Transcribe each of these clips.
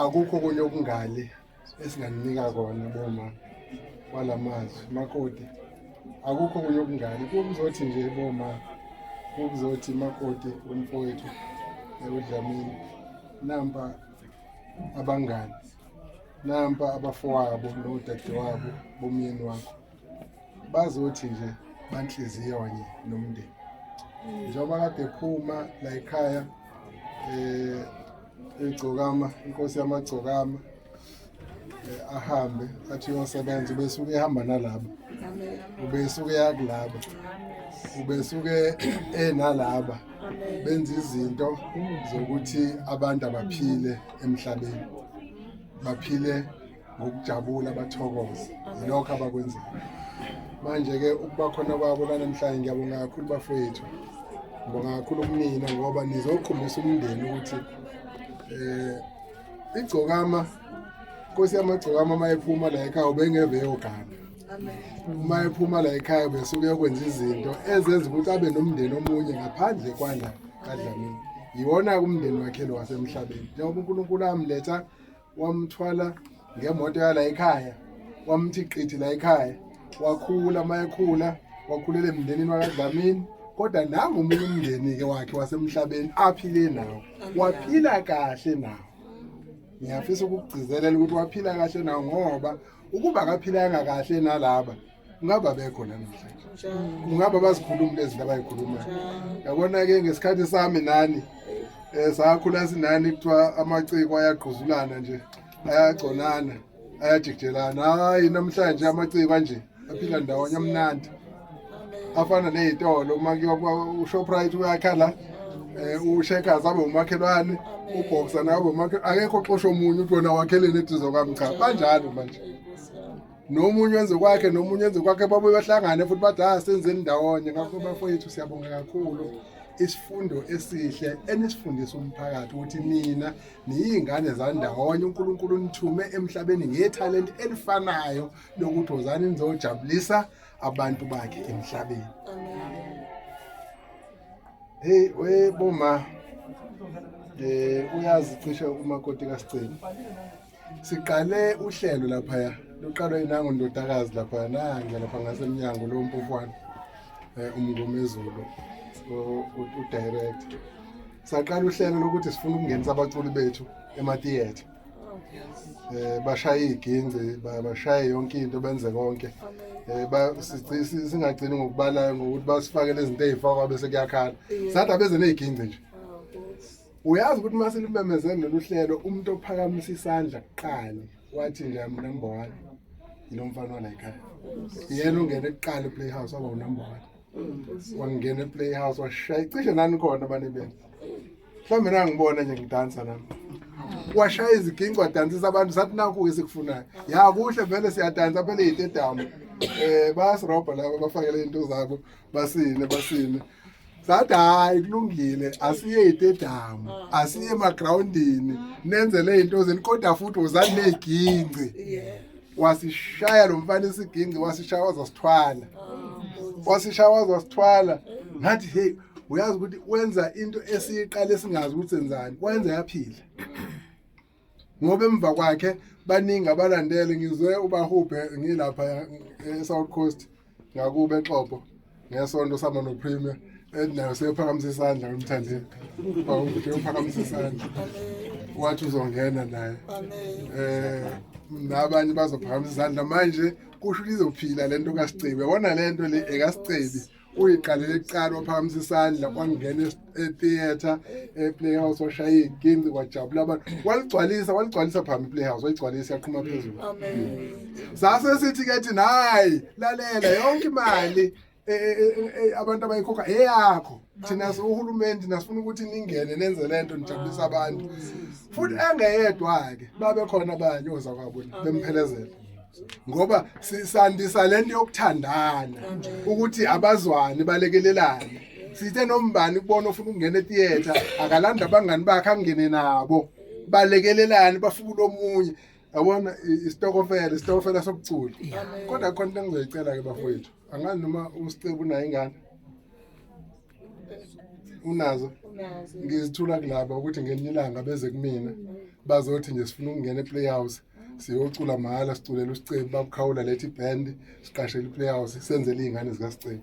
Akukho okunye okungale esinganinika kona boma kwalamazwi makoti. Akukho okunye okungale kuzothi nje boma kuzothi makoti wemfowethu uDlamini nampa abangani nampa abafowabo nodadewabo bomyeni wakho bazothi nje banhliziyonye nomndeni njengoba kade ephuma la ekhaya eh igcokama inkosi yamagcokama eh, ahambe athi uyosebenza ubesuke ehamba nalaba ubesuke yakulaba ubesuke enalaba benza izinto zokuthi abantu abaphile emhlabeni baphile ngokujabula bathokoze yilokho abakwenzayo manje-ke ukuba khona kwabo lanamhlanje ngiyabonga kakhulu bafowethu ngibonga kakhulu kunina ngoba nizokhombisa umndeni ukuthi eh igcokama Nkosi yamagcokama uma ephuma la ekhaya ubengeve eyogana uma ephuma la ekhaya besuke yokwenza izinto ezenza ukuthi abe nomndeni omunye ngaphandle kwala kaDlamini yiwona-ke umndeni wakhe lo wasemhlabeni njengoba uNkulunkulu amletha wamthwala ngemoto yala ekhaya wamthi qithi la ekhaya wakhula uma ekhula wakhulela emndenini wakaDlamini kodwa nangu omunye umndeni-ke wakhe wasemhlabeni aphile nawo waphila kahle nawo ngiyafisa ukukugcizelela ukuthi waphila kahle nawo ngoba ukuba akaphilanga kahle nalaba kungaba bekho namhlanje kungaba bazikhulumi lezi zinto abayikhulumayo yabona-ke ngesikhathi sami nani um sakhula sinani kuthiwa amaciko ayagquzulana nje ayagconana ayajikijelana hhayi namhlanje amaciko anje aphila ndawonye amnandi afana ney'tolo uma kuyiwa ushoprite uyakhala um ushekers abe umakhelwane uboxer nawe abe umakhelwane akekho oxosha omunye ukuthi wena wakheleni eduze kwami cha banjalo manje nomunye wenze kwakhe nomunye wenze kwakhe babuye bahlangane futhi bathi ah senzeni ndawonye ngakho bafowethu siyabonga kakhulu isifundo esihle enisifundisa umphakathi ukuthi nina niyingane zandawonye uNkulunkulu nithume emhlabeni ngethalente elifanayo lokuthi wozani nizojabulisa abantu bakhe emhlabeni hey we boma eh uyazi cishe umakoti kaSicelo Siqale uhlelo laphaya luqalwe inangu ndodakazi laphaya nange lapha ngasemnyango lo mpofwana eh, umngomezulu udirector saqala uhlelo lokuthi sifuna ukungenisa abaculi bethu ematheatre eh bashaye iginci bashaye yonke into benze konke eh singagcini ngokubala ngokuthi basifakele izinto ezifakwa bese kuyakhala sathi abeze neziginci nje Uyazi ukuthi uma silimemezele lolu hlelo umuntu ophakamisa isandla kuqala wathi nje I'm number one yilo mfana wala ekhaya. Yena ungene kuqala ePlayhouse waba unumber one. Wangena ePlayhouse washaya cishe nani khona abanye benu. Mhlawumbe nangibona nje ngidansa nami. Washaya iziginci wadansisa abantu sathi nakhu-ke sikufunayo. Ya kuhle vele siyadansa phela iy'tedamu. Eh bayasirobha laba bafakele into zabo basine basine. Sathi hayi kulungile asiye itedamu asiye emagrawundini nenze le zinto zenu kodwa futhi wozani neziginci wasishaya lo mfana isiginci wasishaya wazasithwala wasishaya wazasithwala ngathi hey uyazi ukuthi wenza into esiyiqale singazi ukuthi senzani wenza yaphila ngoba emva kwakhe baningi abalandele ngizwe ubahubhe ngilapha e-South Coast ngakube exopo ngesonto sama noPremier ethi nayo seyophakamisa isandla emthandeni uyophakamisa isandla wathi uzongena naye eh nabanye bazophakamisa isandla manje kusho ukuthi izophila lento kaSicebi yabona lento le ekaSicebi uyiqalele kuqala waphakamisa isandla wangena etheatre eplayhouse washaya iginci kwajabula abantu waligcwalisa waligcwalisa phambi iplayhouse wayigcwalisa yaqhuma phezulu sase sithi ke thina hayi lalela yonke imali e, e, e, abantu abayikhokha eyakho thina uhulumeni thina sifuna ukuthi ningene nenze lento nijabulisa abantu futhi engeyedwa-ke babe khona abanye ozakwabo bemphelezela ngoba sandisa lento yokuthandana ukuthi abazwani balekelelane sithe nombani kubona ofuna ukungena etheater akalanda abangani bakhe angene nabo balekelelane bafukule omunye yabona isitokofela isitokofela sokucula kodwa khona into engizoyicela ke bafowethu angazi noma uSicebu unayo ingane unazo Ngizithula kulaba ukuthi ngelinye ilanga beze kumina bazothi nje sifuna ukungena e-playhouse siyocula mahhala siculela uSicebi babukhawula lethi band siqashele i-playhouse senzele iy'ngane zikaSicebi.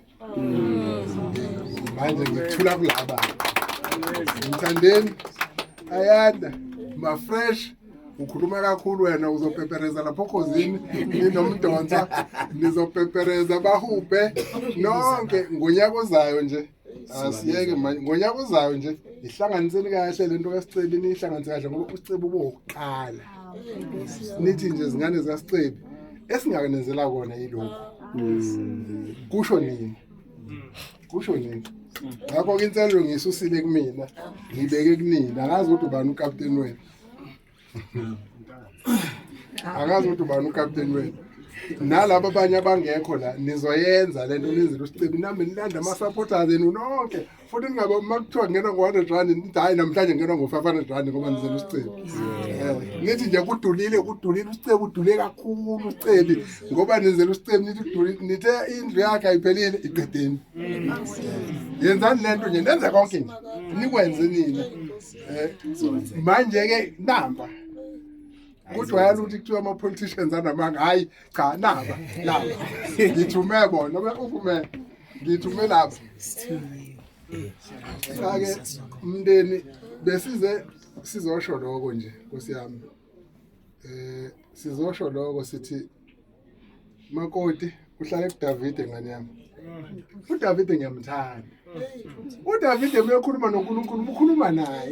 Manje ngithula kulaba. Ngithandeni Ayanda ma-fresh ukhuluma kakhulu wena uzopepereza lapho khozini ninomdonsa nizopepereza bahubhe nonke ngonyaka ozayo nje asiyeke manje ngonyaka ozayo nje ihlanganiseni kahle lento kaSicebi niyihlanganise kahle ngoba uSicebi ubokuqala nithi nje zingane zikaSicebi esingakanenzela kona yilokhu kusho nini kusho nini ngakho-ke inselelo ngiyisusile kumina ngiyibeke kunina angazi ukuthi ubani ukapteni wenu angazi ukuthi ubani ukapteni wenu nalabo abanye abangekho la nizoyenza le nto nenzela uSicebi nami nilanda ama-supporters enu nonke futhi ningabe uma kuthiwa kungena ngo-100 rand nithi hhayi namhlanje ngena ngo-500 rand ngoba nizela uSicebi. Nithi nje kudulile kudulile uSicebi udule kakhulu uSicebi ngoba nizela uSicebi nithi kudulile nithe indlu yakhe ayiphelile iqedeni. Yenzani le nto nje nenze konke nje nikwenze nina. Manje-ke namba kujwayele ukuthi kuthiwa ama-politicians anamanga hhayi cha naba naba ngithume bona uvume ngithume lapho cha-ke mndeni besize sizosho lokho nje nkosi yami sizosho lokho sithi makoti uhlale kuDavide ngane yami uDavide ngiyamthanda uDavide uyakhuluma noNkulunkulu ukhuluma naye.